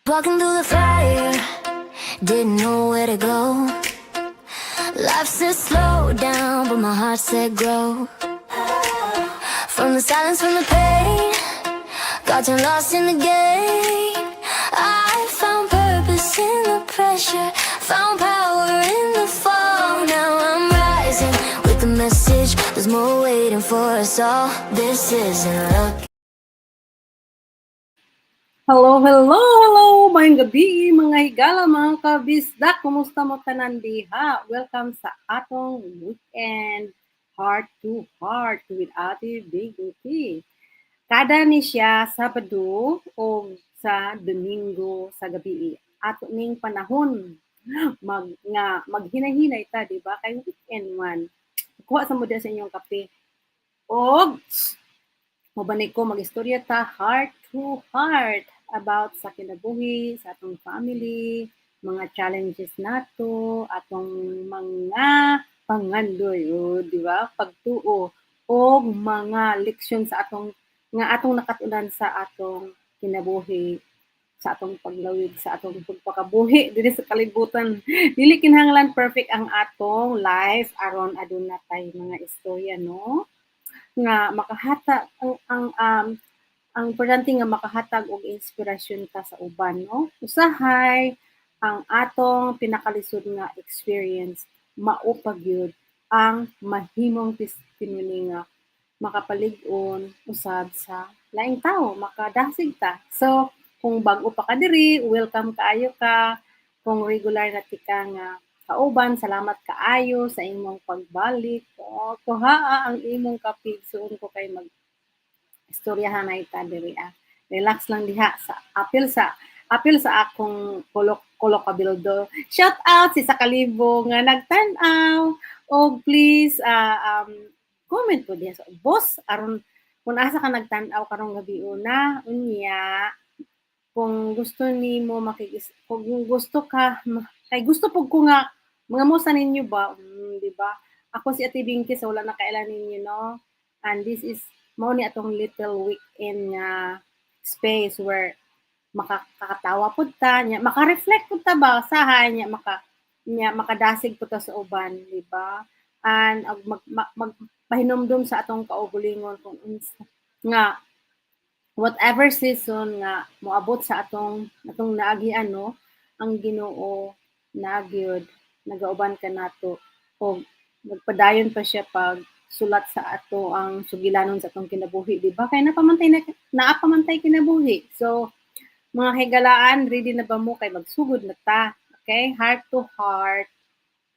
Walking through the fire, didn't know where to go. Life said slow down, but my heart said grow. From the silence, from the pain, got too lost in the game. I found purpose in the pressure, found power in the fall. Now I'm rising with the message, there's more waiting for us all. This isn't luck. Hello, hello, hello! Maayong gabi, mga higala, mga kabisdak. Kumusta mo tanan diha? Welcome sa atong weekend heart to heart with Ate Binky. Kada ni siya Sabado o sa Domingo sa gabi. Ato ning panahon mag nga maghinay-hinay ta, di ba? Kay weekend man. Kuha sa mo diha sa inyong kape. Og mobanig ko, magistorya ta heart to heart about sa kinabuhi, sa atong family, mga challenges nato, atong mga pangandoy, oh, di ba? Pagtuo og mga leksyon sa atong nga atong nakatunan sa atong kinabuhi, sa atong paglawig, sa atong pagpakabuhi diri sa kalibutan. Dili kinahanglan perfect ang atong life aron aduna tay mga istorya, no? Nga makahatag ang importante nga makahatag og inspirasyon ka sa uban, no? Usahay ang atong pinakalisod nga experience mao pa gyud ang mahimong testimony nga makapalig-on usab sa laing tawo, makadasig ta. So, kung bag-o pa ka diri, welcome kaayo ka. Kung regular na tika nga kauban, salamat kaayo sa imong pagbalik. O, kuhaa ang imong kape, suon ko kay mag istoryahan ta diri ah. Relax lang diha sa apil sa akong kulok kulok kabildo. Shout out si sa kalibo nga nagtan-aw og please comment po diha sa ubos aron kung asa ka nagtan-aw karong gabi una. Unya kung gusto nimo makikis, kung gusto ka kay gusto pud ko nga mga musa ninyo ba, di ba? Ako si Ate Binky sa wala na kaila ninyo, no? And this is mao ni atong little weekend nga space where makakatawa pud ta nya, maka-reflect pud ta ba usahay nya, maka nya makadasig pud ta sa uban, di ba? And ag mag, mag, magpahinumdum sa atong kaugalingon kung unsa nga whatever season nga moabot sa atong naagian, no, ang Ginoo naa gyud nagauban kanato og nagpadayon pa siya pag sulat sa ato ang sugilanon sa atong kinabuhi, di ba? Kay napamantay na, naa pa man tay kinabuhi. So mga higalaan, ready na ba mo kay magsugod na ta? Okay, heart to heart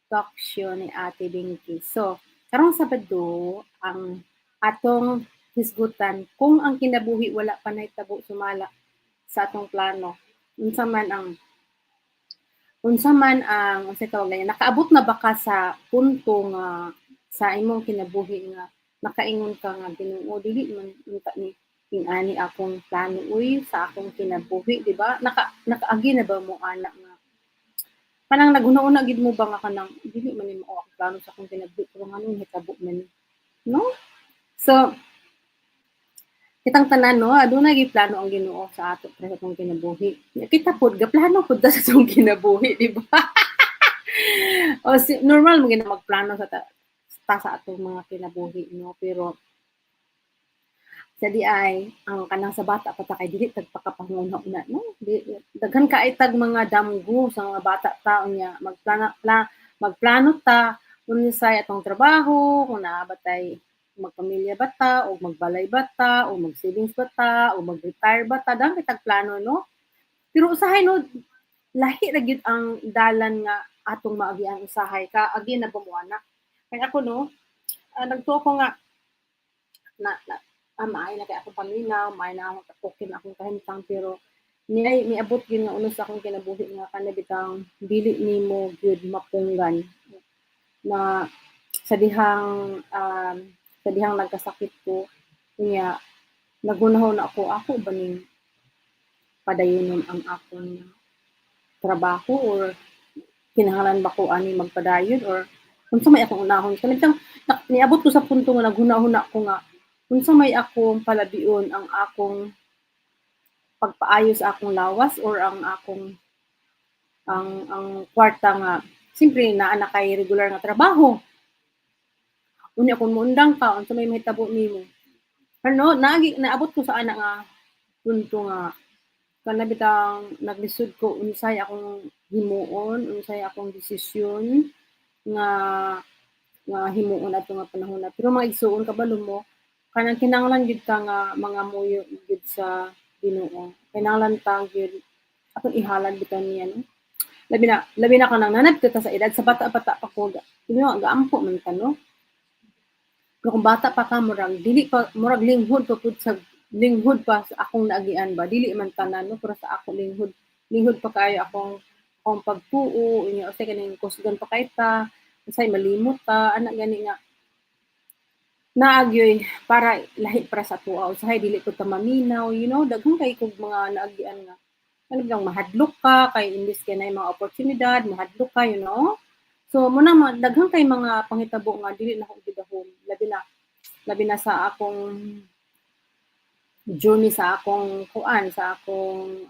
talk show ni Ate Binky. So karong Sabado, ang atong hisgutan kung ang kinabuhi wala pa nahitabo sumala sa atong plano, unsa man ang unsay tawag niya, nakaabot na ba ka sa punto nga sa imong kinabuhi nga nakaingon ka nga, "Ginoo, dili man unta ni ingani akong plano uy sa akong kinabuhi," di ba? Nakaagi na ba mo ana nga kanang naghuna-una gid mo ba nga kanang dili man ni mao akong plano sa akong kinabuhi, pero nganong nahitabo man, no? So kitang tanan, no, aduna gyud plano ang Ginoo sa ato sa atong kinabuhi. Kita pud gaplano pud ta sa atong kinabuhi, di ba? O si, normal mo gina magplano sa ta sa atong mga kinabuhi, no? Pero sa di ay ang kanang sa bata pa ta kay dili tag pakapanguna-una, no? Di, daghan kay tag mga damgo sa mga bata ta. Unya magplano magplano ta unsay atong trabaho, kung naa ba tay magpamilya ba ta o magbalay ba ta o mag-savings ba ta o mag-retire ba ta. Daghan kay tag plano, no? Pero usahay, no, lahi ra gyud ang dalan nga atong maagian. Usahay ka agi na ba mo ana? Kay ako, no, nagtuo ko nga na maayo na kay akong paminaw, maayo na akong, okay na akong kahimtang, pero niay miabot gyud nga uno sa akong kinabuhi nga kana bitang dili nimo gyud mapunggan na sa dihang nagkasakit ko niya, naghunahon ako, ako ba ning padayonon ang akong trabaho or kinahanglan ba ko ani magpadayon or unsa may akong unahon? Kanang niabot ko sa punto nga naghuna-huna ko nga unsa may akong palabion ang akong pagpaayo sa akong lawas or ang akong ang kwarta nga siyempre naa na kay regular nga trabaho. Unya kung muundang ka, unsa may mahitabo nimo? Ano, naagi naabot ko sa ana nga punto nga kana bitang naglisod ko unsay akong himuon, unsay akong desisyon nga nga himuon adto nga panahon na. Pero mga igsuon, kabalo mo, kanang kinahanglan gyud ka nga mga muyo gyud sa Ginoo. Kinahanglan ta gyud atong ihalad bitaw niya, no? Labi na kanang nanad ta sa edad sa bata-bata pa ko, gaampo man ta, no? Pero kung bata pa ka, murag dili pa, murag linghod pa pud sa linghod pa sa akong naagian ba, dili man tanan, no, pero sa ako linghod linghod pa kaayo akong pagtuo. Unya usahay kaning kusgan pa kay ta, usahay malimot ta ana gani nga naa gyoy para lahi para sa atoa. Usahay dili pud ta maminaw, daghan kay kog mga naagian nga ano bang mahadlok ka kay imbis kay naay mga oportunidad, mahadlok ka. So mao na daghan kay mga panghitabo nga dili nako gidahom, labi na sa akong journey sa akong kuan, sa akong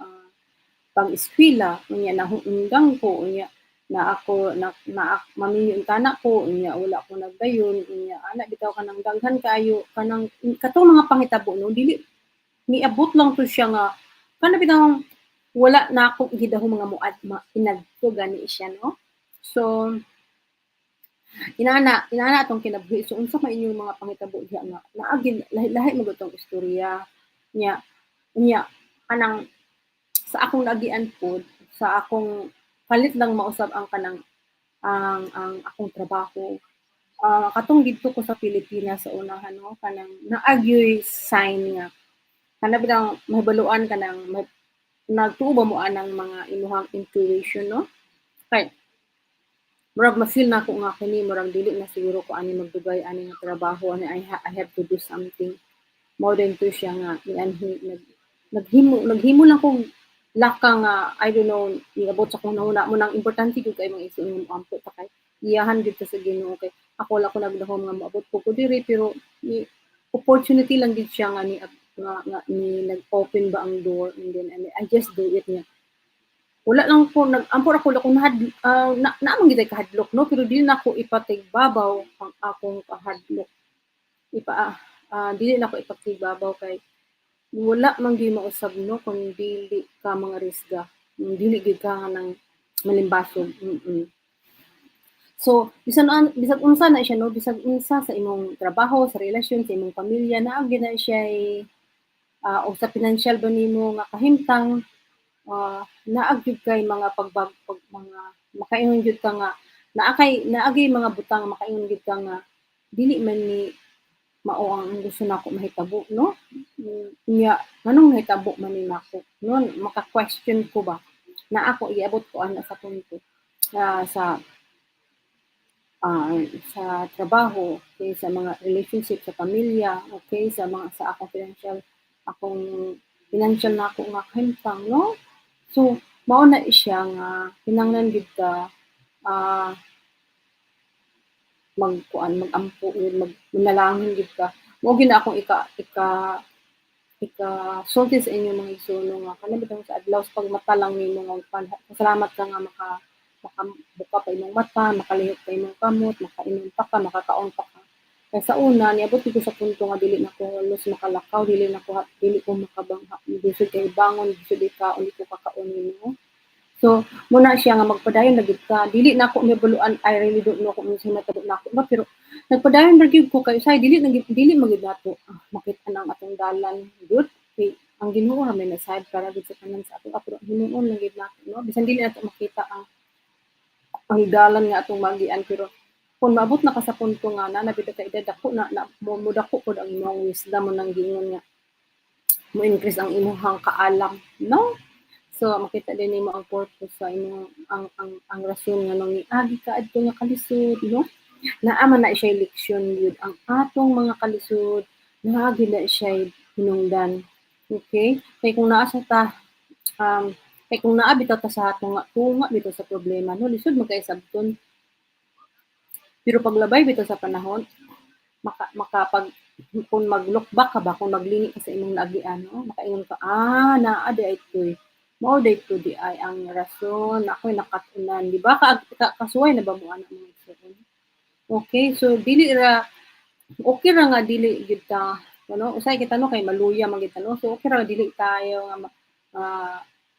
pag-eskwela. Unya nahuundang ko, unya na ako na, na maminyo ang tanak ko, unya wala ko nagdayon. Unya ana bitaw kanang daghan kaayo kanang katong mga panghitabo, no, dili niabot lang to siya nga kana bitaw wala na ako gidahom mga muad ma, inadto gani siya, no? So inana inana atong kinabuhi. So unsa man inyong mga panghitabo diha nga naagi lahi-lahi man gud tong istorya nya? Unya kanang sa akong naagian pod, sa akong kalit lang mausab ang kanang ang akong trabaho, katong didto ko sa Pilipinas sa unahan, no, kanang naagyoy sign nga kana bitang mahibaluan kanang nagtuo ba mo anang mga imuhang intuition, no? Kay murag ma-feel nako nga kini murag dili na siguro ko ani magdugay ani nga trabaho ani. I have to do something more than to siya nga nianhi naghimo lang kog laka nga I don't know, niabot sa akong hunahuna mo nang importante gyud kay mga igsoon nga moampo ta kay iyahan gyud ta sa Ginoo, kay ako wala ko nagdahom nga moabot ko diri, pero ni opportunity lang gid siya nga ni nga, nga ni nag-open ba ang door and then I just do it niya. Wala lang ko nag-ampo ra ko ko nahad na naa man gid kahadlok, no, pero dili na ko ipatigbabaw ang akong kahadlok, ipa dili na ko ipatigbabaw kay wala man gyud mausab, no, kung dili ka mga risga, dili gyud ka nang malimbasog. So bisan an bisag unsa na siya, no, bisag unsa sa imong trabaho, sa relasyon, sa imong pamilya, naa gyud na siya o sa financial ba nimo nga kahimtang, naa gyud kay mga pagbag pag, mga makaingon gyud ka nga naa kay naa gyud mga butang makaingon gyud ka nga dili man ni mao ang gusto nako mahitabo, no? Unya nganong nahitabo man ni nako, no? Maka-question ko ba na ako iabot ko ana sa punto sa trabaho, okay, sa mga relationship, sa pamilya, okay, sa mga sa akong financial na ako nga kahimtang, no? So mao na siya nga kinahanglan gyud ka magkuan, magampo yun, mag manalangin gyud ka. Mao gyud na akong ika ika ika sulti sa inyo, mga igsoon, nga kana bitong sa adlaw sa pagmata lang nimo nga pasalamat ka nga makabuka pa imong mata, makalihok pa imong kamot, makainom pa ka, makakaon pa ka. Kay sa una niabot ko sa punto nga dili na ko halos makalakaw, dili na ko dili ko makabangha, lisod kay bangon, lisod kaon, di ko kakaon nimo. So, mao na siya nga magpadayon na gyud ka. Dili na ako mibuluan, I really don't know kung unsay matabo nako ba, pero nagpadayon ra gyud ko kay usahay dili na gyud, dili man gyud nato makita nang atong dalan gyud. Kay ang Ginoo ra may nasad para gyud sa tanan sa ato, pero himuon lang gyud nato, no? Bisan dili nato makita ang dalan nga atong magian, pero kung maabot na ka sa punto nga na bitaw ka edad dako na, na mo, mo dako pod ang imong wisdom mo nang giingon nga mo increase ang imong kaalam, no? So makita din nimo ang purpose sa imong ang rason nga nung niagi ka adto nga kalisod, no? Naa man na siya leksyon gyud ang atong mga kalisod, naa gyud na siya hinungdan. Okay? Kay kung naa sa ta kay kung naa bitaw ta sa tunga tunga bitaw sa problema, no, lisod man kay sabton. Pero paglabay bitaw sa panahon, makapag Kung mag-look back ka ba, kung maglingi ka sa imong naagian, no, makaingon ka, "Ah, naa diay to'y mao diay to diay ang rason ako'y nakat-unan," di ba? Kasuway na ba mo ana, mga igsoon? Okay, so dili ra, okay ra nga dili gyud ta ano, usahay kita, no, kay maluya man gyud ta, no. So okay ra nga dili tayo nga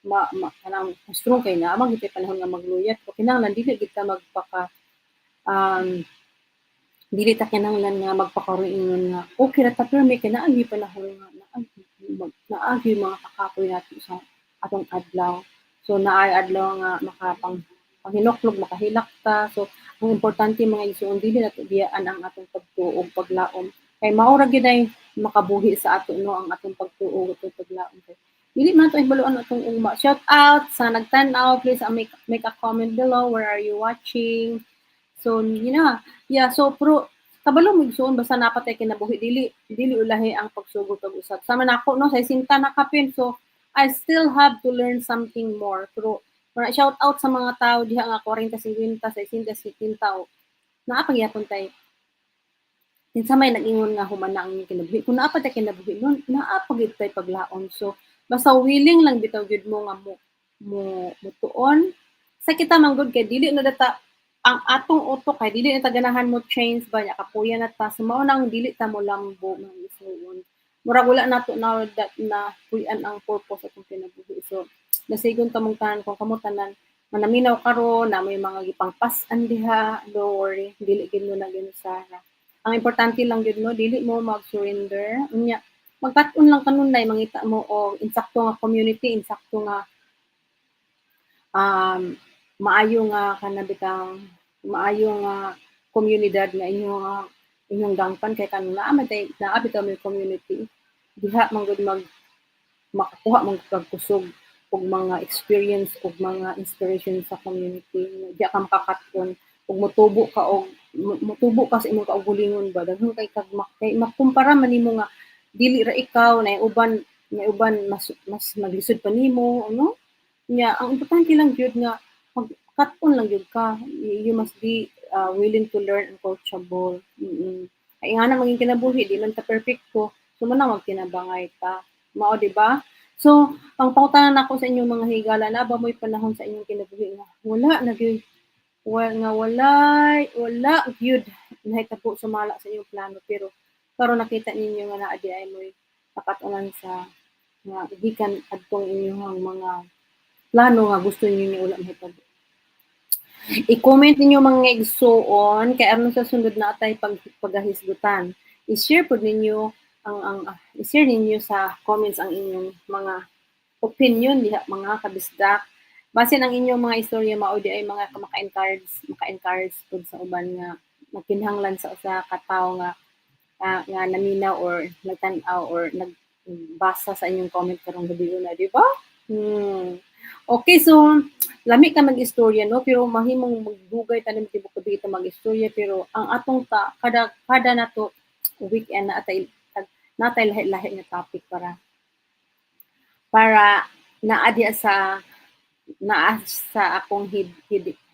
ma kanang strong kay naa man gyud tay panahon nga magluya, pero kinahanglan dili gyud ta magpaka dili ta kinahanglan nga magpakaroon nga okay ra ta pirmi kay naa gyud panahon nga naa gyud mga kakapoy nato sa atong adlaw. So naay adlaw nga makapang panghinuklog, makahilak ta. So ang importante, mga igsoon, dili nato biyaan ang atong pagtuo ug paglaom kay mao ra gyud ay makabuhi sa ato, no, ang atong pagtuo ug atong paglaom kay dili man nato hibaluan atong ugma. Shout out sa nagtan-aw, please make a comment below, where are you watching? So yeah, so pero kabalo mo, igsoon, basta naa pa tay kinabuhi, dili ulahi ang pagsugod pag-usab. Sama nako, no, sa sinta na kapin, so I still have to learn something more. Pero para shout out sa mga tao diha nga 40, 50, 60, 70 o naa pa gyapon tay kinsa may nag-ingon nga human na ang inyong kinabuhi. Kung naa pa tay kinabuhi nun, naa pa gyud tay paglaom. So basta willing lang bitaw gyud mo nga mo mutuon sa kita man gud kay dili na data ang atong utok kay dili na ta ganahan mo change ba nya, kapuya na ta. So mao nang dili ta mo lambo, mga igsoon. Murag wala nato na that na puy-an ang purpose atong kinabuhi. So nasigon kamong tanan, kung kamo tanan manaminaw karon na may mga gipangpas-an diha, don't worry, dili gid mo na ginusara. Ang importante lang gyud, no, dili mo mag-surrender. Unya magkat-on lang kanunay, mangita mo og insakto nga community, insakto nga maayo nga kana bitang maayo nga komunidad nga inyong dangpan kay kanang naa man tay naa bitaw may community diha man gud mag makakuha man kag kusog og mga experience ug mga inspiration sa community. Diha ka makakaton ug mutubo ka sa imong kaugalingon ba, daghan kay kag kay makumpara man nimo nga dili ra ikaw na uban, na uban mas maglisod pa nimo, ano. Nya ang importante lang gyud nga magkat-on lang gyud ka. You must be willing to learn and coachable. Kay ingana maging kinabuhi, di man ta perpekto, so mao na magtinabangay ta mao, di ba? So ang pangutana nako sa inyong mga higala, naa ba mo'y panahon sa inyong kinabuhi nga wala na gyud nga walay wala gyud nahitabo sumala sa inyong plano, pero karon nakita ninyo nga naa diay mo'y nakat-unan sa nga gikan adtong inyong mga plano nga gusto ninyo wala mahitabo? I-comment ninyo, mga igsuon, kay aron sa sunod na atay paghahisgutan. I-share pod ninyo ang i-share ninyo sa comments ang inyong mga opinion diha, mga kabisdak. Basin ang inyong mga istorya mao diay mga maka-encourage pod sa uban nga nagkinahanglan sa usa ka tawo nga nga naminaw or nagtan-aw or nagbasa sa inyong comment karong gabi na, di ba? Okay, so lami ka mag-istorya, no, pero mahimong magdugay tanim tibok gabi kita mag-istorya, pero ang atong ta kada kada nato weekend na atay natay lahi-lahi nga topic para naa diha sa naa sa akong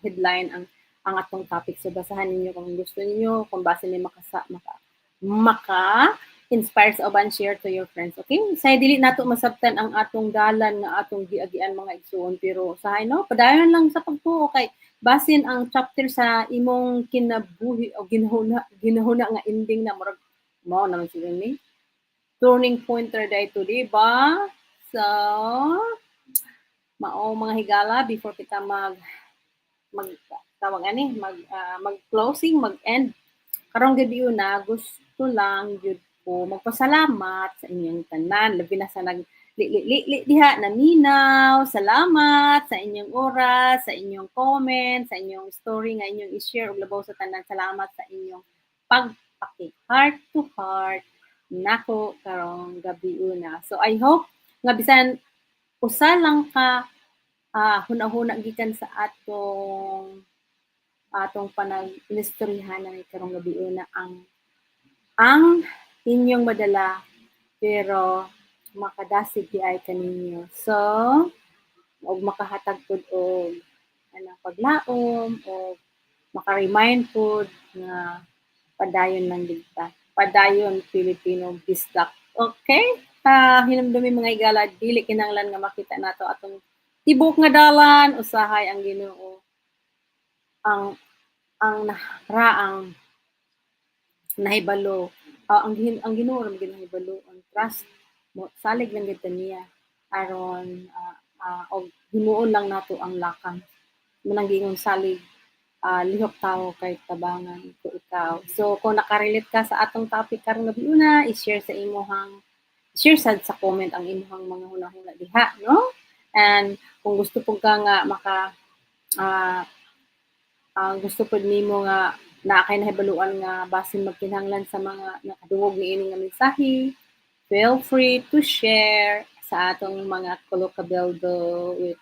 headline ang atong topic. So basahan ninyo kung gusto niyo, kung base ni makasa maka maka inspire sa uban, share to your friends. Okay? Say dili nato masabtan ang atong dalan nga atong giagian, mga igsuon, pero usahay, no, padayon lang sa pagtuo kay basin ang chapter sa imong kinabuhi o ginahuna nga ending na, murag mao naman siguro ni turning point ra dayto, di ba? So mao, mga higala, before kita mag mag tawag ani mag mag closing, mag end karong gabi na, gusto lang gyud ko magpasalamat sa inyong tanan, labi na sa nag li li li diha naminaw. Salamat sa inyong oras, sa inyong comment, sa inyong story nga inyong i-share ug labaw sa tanan, salamat sa inyong pagpaki heart to heart nako karong gabi una. So I hope nga bisan usa lang ka hunahuna gikan sa atong panag-istoryahan karong gabi una ang inyong madala, pero makadasig diay kaninyo. So og makahatag pud og anang paglaom o maka-remind pud nga padayon lang gid ta. Padayon, Filipino Bisdak. Okay? Hinumdumi, mga higala, dili kinahanglan nga makita nato atong tibok nga dalan, usahay ang Ginoo ang raang nahibalo, ang Ginoo ra man nahibalo ang trust mo, salig lang gyud ta niya aron og himuon lang nato ang lakang manang giingon salig, lihok tawo kay tabangan ko ikaw. So kung nakarelate ka sa atong topic karong gabi una, i-share sa imuhang share sad sa comment ang imuhang mga hunahuna diha, no? And kung gusto pud ka nga maka gusto pud nimo nga naa kay nahibaluan nga basin magkinahanglan sa mga nakadungog niini nga mensahe, feel free to share sa atong mga kolokabeldo with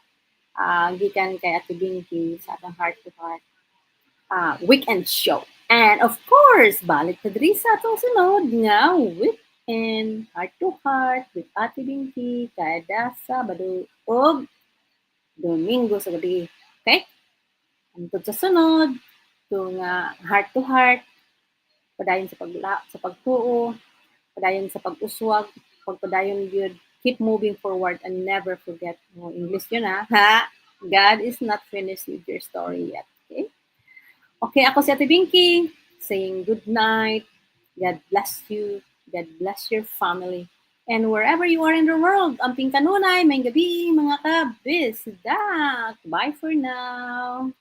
gikan kay Ate Binky sa atong heart to heart weekend show. And of course, balik ta diri sa atong sunod nga weekend heart to heart with Ate Binky kada Sabado ug Domingo sa gabi. Okay? Hangtod sa sunod, to nga heart to heart, padayon sa pagtuo, padayon sa pag-uswag, pagpadayon gyud, keep moving forward and never forget mo, English yun ha, God is not finished with your story yet. Okay? Okay, ako si Ate Binky, saying good night. God bless you. God bless your family. And wherever you are in the world, amping kanunay, maayong gabii, mga kabisdak. Bye for now.